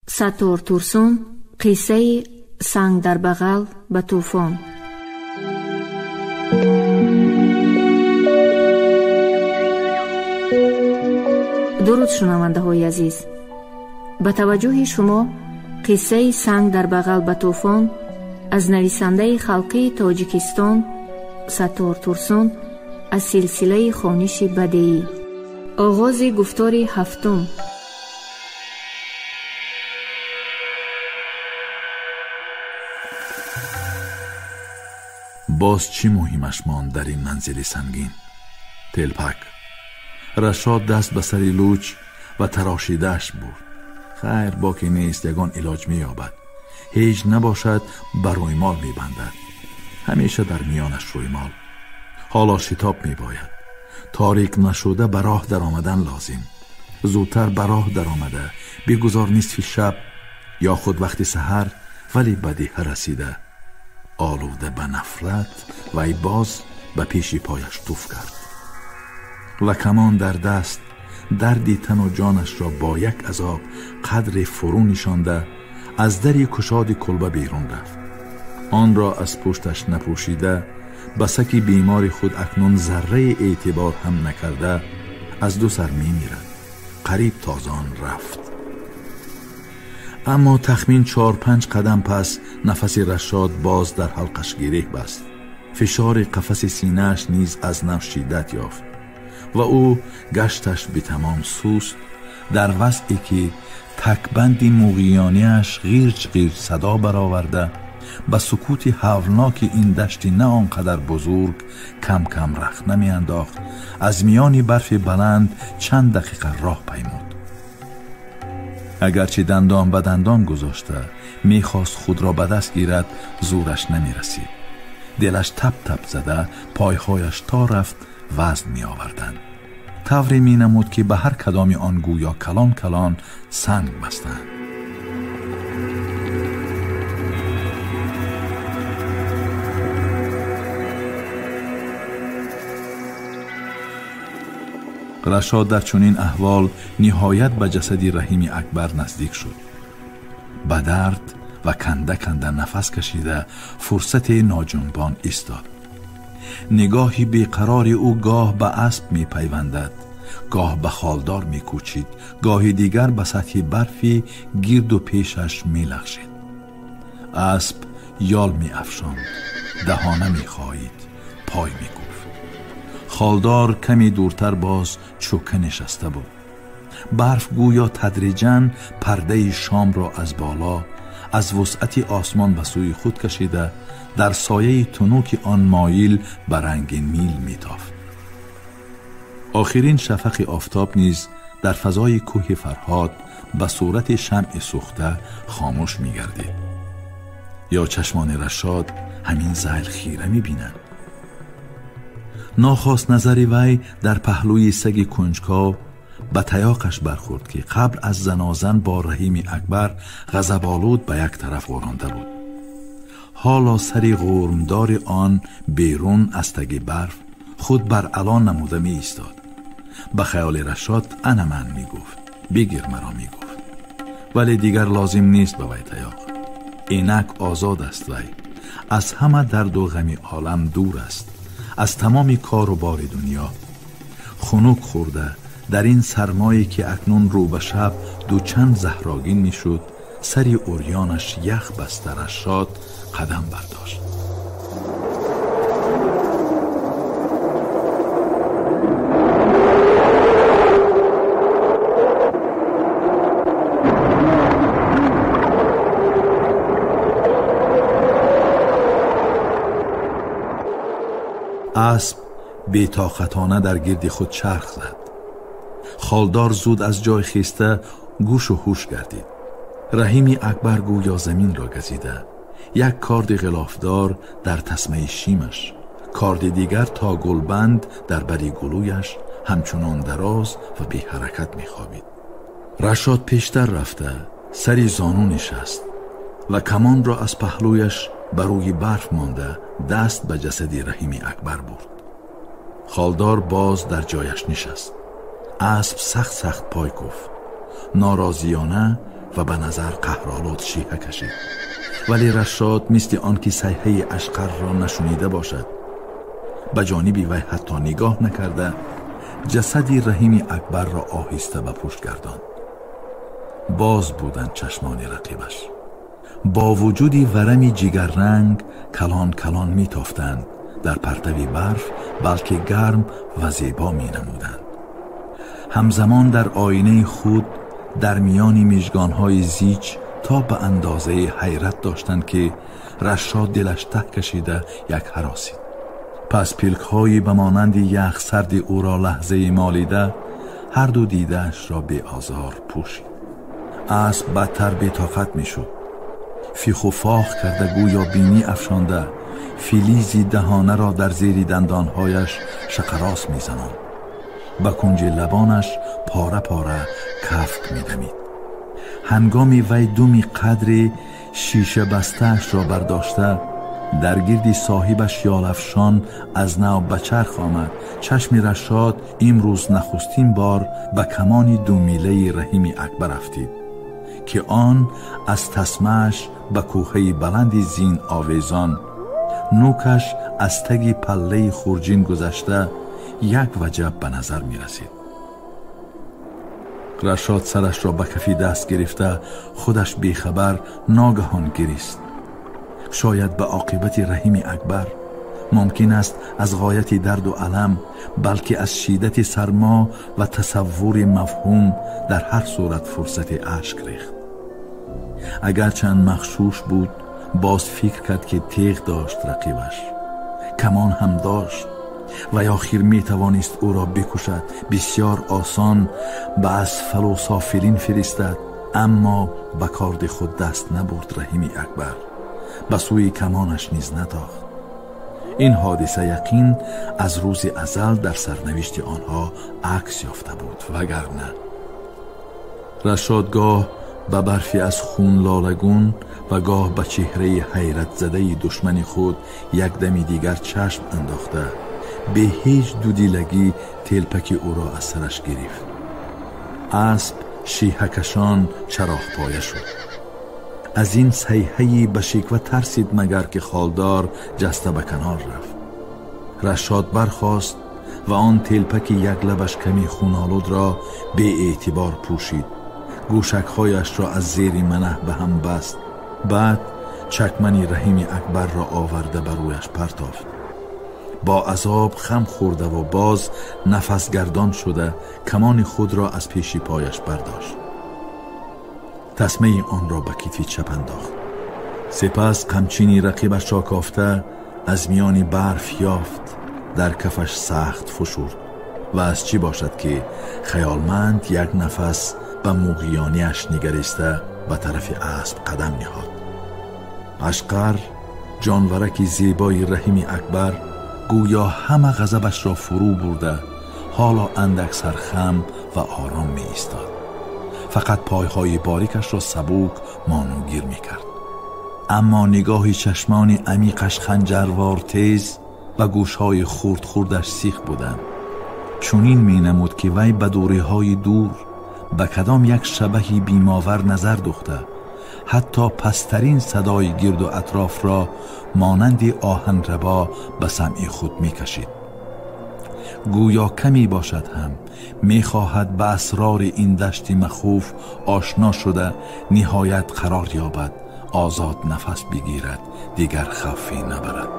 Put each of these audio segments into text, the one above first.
Саттор Турсун, қиссаи санг дар бағал ба тӯфон. Дуруд, шунавандаҳои азиз! Ба таваҷҷӯҳи шумо қиссаи санг дар бағал ба тӯфон аз нависандаи халқии Тоҷикистон Саттор Турсун аз силсилаи хониши бадеӣ. Оғози гуфтори ҳафтум. Боз чӣ муҳимаш монд дар ин манзили сангин? Телпак. Рашод даст ба сари луч ва тарошидааш бурд. Хайр, боке нест, ягон илоҷ меёбад. Ҳеҷ набошад, ба рӯймол мебандад. Ҳамеша дар миёнаш рӯймол. Ҳоло шитоб мебояд. Торик нашуда ба роҳ даромадан лозим. Зудтар ба роҳ даромада, бигузор нисфи шаб ё худ вақти саҳар, вале ба деҳа расида. Олуда ба нафрат, вай боз ба пеши пояш туф кард ва камон дар даст дарди тану ҷонашро бо як азоб қадре фурӯ нишонда аз дари кушоди кулба берун рафт. Онро аз пушташ напӯшида, ба саки бемори худ акнун зарраи эътибор ҳам накарда, аз ду сар мемирад. Қариб тозон рафт. Аммо тахмин 4-5 қадам пас нафаси Рашод боз дар ҳалқаш гиреҳ баст. Фишори қафаси синааш низ аз нав шиддат ёфт ва ӯ гашташ бетамом суст, дар вазъе ки такбанди муғиёниаш ғирч ғирч садо бароварда, ба сукути ҳавлноки ин дашти на он қадар бузург кам-кам рахна меандохт, аз миёни барфи баланд чанд дақиқа роҳ паймуд. Агарчи дандон ба дандон гузошта мехост худро ба даст гирад, зӯраш намерасид. Дилаш тап-тап зада, пойҳояш то рафт вазн меоварданд. Тавре менамуд, ки ба ҳар кадоми он гӯё калон-калон санг бастанд. Рашод дар чунин аҳвол ниҳоят ба ҷасади Раҳими Акбар наздик шуд. Ба дард ва канда-канда нафас кашида фурсате ноҷунбон истод. Нигоҳи беқарори ӯ гоҳ ба асп мепайвандад, гоҳ ба холдор мекӯчид, гоҳи дигар ба сатҳи барфи гирду пешаш мелағжид. Асп ёл меафшонд, даҳона мехоҳид, пой мекӯфт. Холдор каме дуртар боз чӯка нишаста буд. Барф гӯё тадриҷан пардаи шомро аз боло, аз вусъати осмон ба сӯи худ кашида, дар сояи тунуки он моил ба ранги мил метофт. Охирин шафақи офтоб низ дар фазои кӯҳи Фарҳод ба сурати шамъи сӯхта хомӯш мегардид. Ё чашмони Рашод ҳамин зайл хира мебинанд. Нохост назари вай дар паҳлӯи саги кунҷков ба таёқаш бархӯрд, ки қабл аз занозан бо Раҳими Акбар ғазаболуд ба як тараф ғӯронда буд. Ҳоло сари ғурмдори он берун аз таги барф худ бар ало намуда меистод. Ба хаёли Рашод ана ман мегуфт, бигир маро мегуфт. Вале дигар лозим нест ба вай таёқ. Инак озод аст вай, аз ҳама дарду ғами олам дур аст, аз тамоми кору бори дунё. Хунук хӯрда дар ин сармое ки акнун рӯ ба шаб дучанд заҳрогин мешуд, сари урёнаш ях баста Рашод қадам бардошт. Асп бетоқатона дар гирди худ чарх зад. Холдор зуд аз ҷой хеста гӯшу ҳуш гардид. Раҳими Акбар гӯё заминро газида, як корди ғилофдор дар тасмаи шимаш, корди дигар то гулбанд дар бари гулӯяш ҳамчунон дароз ва беҳаракат мехобид. Рашод пештар рафта сари зону нишаст ва камонро аз паҳлӯяш ба рӯи барф монда даст ба ҷасади Раҳими Акбар бурд. Холдор боз дар ҷояш нишаст. Асп сахт-сахт пой куфт. Норозиёна ва ба назар қаҳролуд шиҳа кашид. Вале Рашод мисли он ки сайҳаи Ашқарро нашунида бошад, ба ҷониби вай ҳатто нигоҳ накарда, ҷасади Раҳими Акбарро оҳиста ба пушт гардонд. Боз буданд чашмони рақибаш. Бо вуҷуди варами ҷигарранг калон калон метофтанд дар партави барф, балки гарм ва зебо менамуданд. Ҳамзамон дар оинаи худ дар миёни мижгонҳои зич то ба андозаи ҳайрат доштанд, ки Рашод дилаш таҳ кашида як ҳаросид. Пас пилкҳои ба монанди ях сарди ӯро лаҳзаи молида ҳар ду дидаашро беозор пӯшид. Асп бадтар бетоқат мешуд. Фиху фох карда гӯё бинӣ афшонда, филизи даҳонаро дар зери дандонҳояш шақарос мезананд. Ба кунҷи лабонаш пора пора кафк медамид. Ҳангоми вай думи қадри шиша бастаашро бардошта дар гирди соҳибаш ёлафшон аз нав ба чарх омад, чашми Рашод имрӯз нахустин бор ба камони думилаи Раҳими Акбар афтид, ки он аз тасмааш ба кӯҳаи баланди зин овезон, нӯкаш аз таги паллаи хурҷин гузашта як ваҷаб ба назар мерасид. Рашод сарашро ба кафи даст гирифта худаш бехабар ногаҳон гирист. Шояд ба оқибати Раҳими Акбар, мумкин аст аз ғояти дарду алам, балки аз шиддати сармо ва тасаввури мафҳум, дар ҳар сурат фурсати ашк рехт. Агарчанд махшуш буд, боз фикр кард, ки теғ дошт рақибаш, камон ҳам дошт ва охир метавонист ӯро бикушад, бисёр осон ба асфалу софилин фиристад, аммо ба корди худ даст набурд Раҳими Акбар, ба сӯи камонаш низ натохт. Ин ҳодиса яқин аз рӯзи азал дар сарнавишти онҳо акс ёфта буд, вагарна Рашод гоҳ ба барфи аз хун лолагун ва гоҳ ба чеҳраи ҳайратзадаи душмани худ як дами дигар чашм андохта, бе ҳеҷ дудилагӣ телпаки ӯро аз сараш гирифт. Асп шиҳакашон чароғпоя шуд. Аз ин сайҳаи ба шиква тарсид, магар ки холдор ҷаста ба канор рафт. Рашод бархост ва он телпаки як лабаш ками хунолудро беэътибор пӯшид, гӯшакҳояшро аз зери манаҳ ба ҳам баст, баъд чакмани Раҳими Акбарро оварда ба рӯяш партофт. Бо азоб хам хӯрда ва боз нафасгардон шуда камони худро аз пеши пояш бардошт. Тасмаи онро ба китфи чап андохт. Сипас қамчини рақибашро кофта аз миёни барф ёфт, дар кафаш сахт фушурд ва аз чӣ бошад, ки хаёлманд як нафас ба муғиёнияш нигариста ба тарафи асп қадам ниҳод. Ашқар, ҷонвараки зебои Раҳими Акбар, гӯё ҳама ғазабашро фурӯ бурда, ҳоло андак сархам ва ором меистод. Фақат пойҳои борикашро сабук монугир мекард. Аммо нигоҳи чашмони амиқаш ханҷарвор тез ва гӯшҳои хурд-хурдаш сих буданд. Чунин менамуд, ки вай ба дуриҳои дур ба кадом як шабаҳи бимовар назар духта, ҳатто пасттарин садои гирду атрофро монанди оҳанрабо ба самъи худ мекашид. Гӯё каме бошад ҳам мехоҳад ба асрори ин дашти махуф ошно шуда ниҳоят қарор ёбад, озод нафас бигирад, дигар хавфе набарад.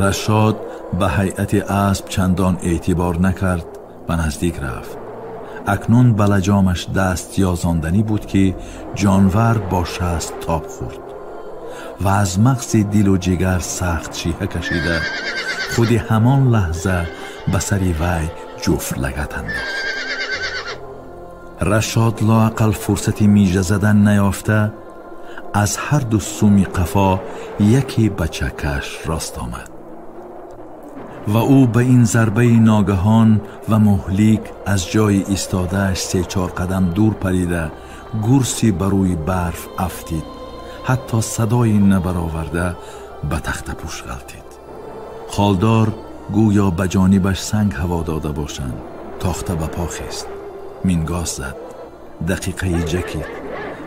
Рашод ба ҳайати асп чандон эътибор накард ва наздик рафт. Акнун ба лаҷомаш даст ёзонданӣ буд, ки ҷонвар бо шаст тоб хӯрд ва аз мағзи дилу ҷигар сахт шиҳа кашида худи ҳамон лаҳза ба сари вай ҷуфт лагат андохт. Рашод лоақал фурсати мижа задан наёфта аз ҳар ду суми қафо яке ба чакаш рост омад. Ва ӯ ба ин зарбаи ногаҳон ва муҳлик аз ҷои истодааш 3-4 қадам дур парида, гурси ба рӯи барф афтид, ҳатто садои набароварда ба тахтапӯш ғалтид. Холдор гӯё ба ҷонибаш санг ҳаво дода бошанд, тохта ба по хест, мингоз зад, дақиқаи ҷакид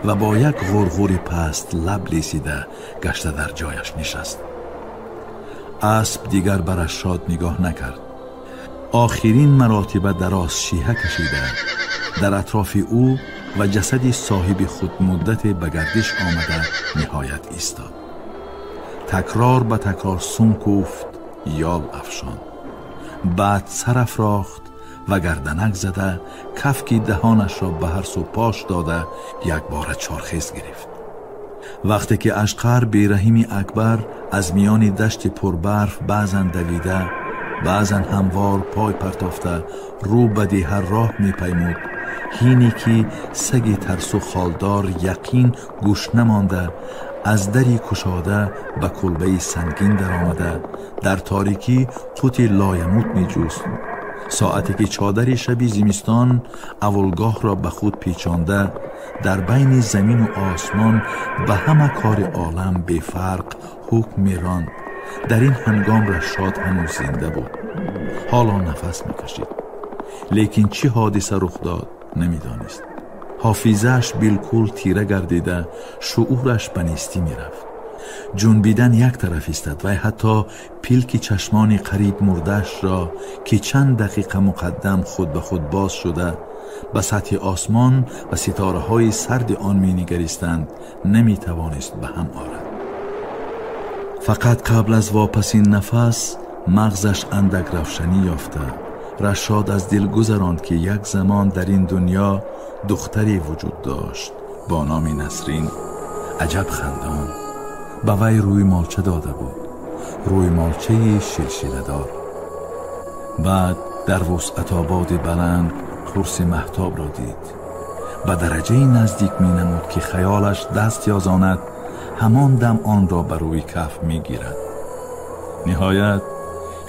ва бо як ғурғури паст лаб лесида гашта дар ҷояш нишаст. Асп дигар ба Рашод нигоҳ накард. Охирин маротиба дароз шиҳа кашида дар атрофи ӯ ва ҷасади соҳиби худ муддате ба гардиш омада ниҳоят истод. Такрор ба такрор сум кӯфт, ёл афшонд, баъд сар афрохт ва гарданак зада кафки даҳонашро ба ҳар сӯ пош дода якбора чорхез гирифт. Вақте ки Ашқар бераҳими Акбар аз миёни дашти пурбарф баъзан давида, баъзан ҳамвор пой партофта рӯ ба диҳар роҳ мепаймуд, ҳине ки саги тарсу холдор яқин гӯш намонда аз дари кушода ба кулбаи сангин даромада дар торикӣ қути лоямут меҷӯст, соате ки чодари шаби зимистон аввалгоҳро ба худ печонда дар байни замину осмон ба ҳама кори олам бефарқ ҳукм меронд, дар ин ҳангом Рашод ҳанӯз зинда буд. Ҳоло нафас мекашид, лекин чӣ ҳодиса рух дод намедонист. Ҳофизааш билкул тира гардида, шуураш ба нестӣ мерафт. Ҷунбидан як тараф истад, вай ҳатто пилки чашмони қариб мурдаашро ки чанд дақиқа муқаддам худ ба худ боз шуда ба сатҳи осмон ва ситораҳои сарди он менигаристанд, наметавонист ба ҳам орад. Фақат қабл аз вопасин нафас мағзаш андак равшанӣ ёфта, Рашод аз дил гузаронд ки як замон дар ин дунё духтаре вуҷуд дошт бо номи Насрин. Аҷаб хандон! Ба вай рӯймолча дода буд, рӯймолчаи шилшиладор. Баъд дар вусъатободи баланд қурси маҳтобро дид. Ба дараҷаи наздик менамуд ки хаёлаш даст ёзонад, ҳамон дам онро ба рӯи каф мегирад. Ниҳоят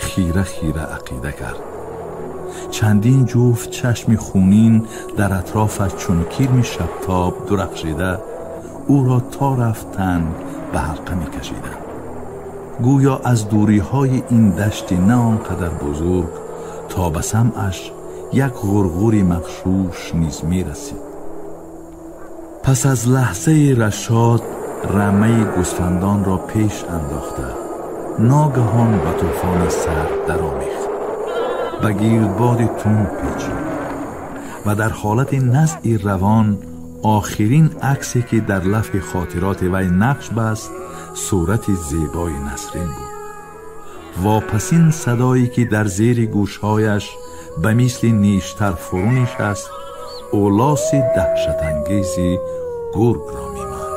хира хира ақида кард. Чандин ҷуфт чашми хунин дар атрофаш чун кирми шабтоб дурахшида ӯро то рафтан ба ҳалқа мекашиданд. Гӯё аз дуриҳои ин дашти на он қадар бузург то ба самъаш як ғурғури мағшуш низ мерасид. Пас аз лаҳзаи Рашод рамаи гӯсфандонро пеш андохта ногаҳон ба тӯфони сард даромехт, ба гирдбоди тунд печид ва дар ҳолати назъи равон охирин аксе ки дар лафи хотироти вай нақш баст сурати зебои Насрин буд. Вопасин садое ки дар зери гӯшҳояш ба мисли ништар фурӯ нишаст, олоси даҳшатангези гургро мемонд.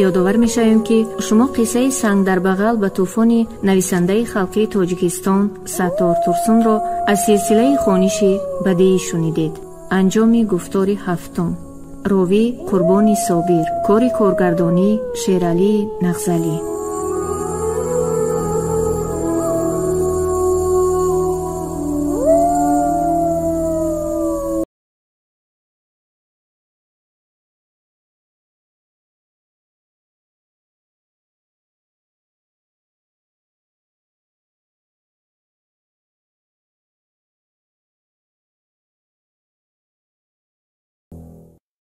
Ёдовар мешавем, ки шумо қиссаи санг дар бағал ба тӯфони нависандаи халқии Тоҷикистон Саттор Турсунро аз силсилаи хониши бадеӣ шунидед. Анҷоми гуфтори ҳафтум. Ровӣ Қурбони Собир, кори коргардонӣ Шералии Нағзалӣ.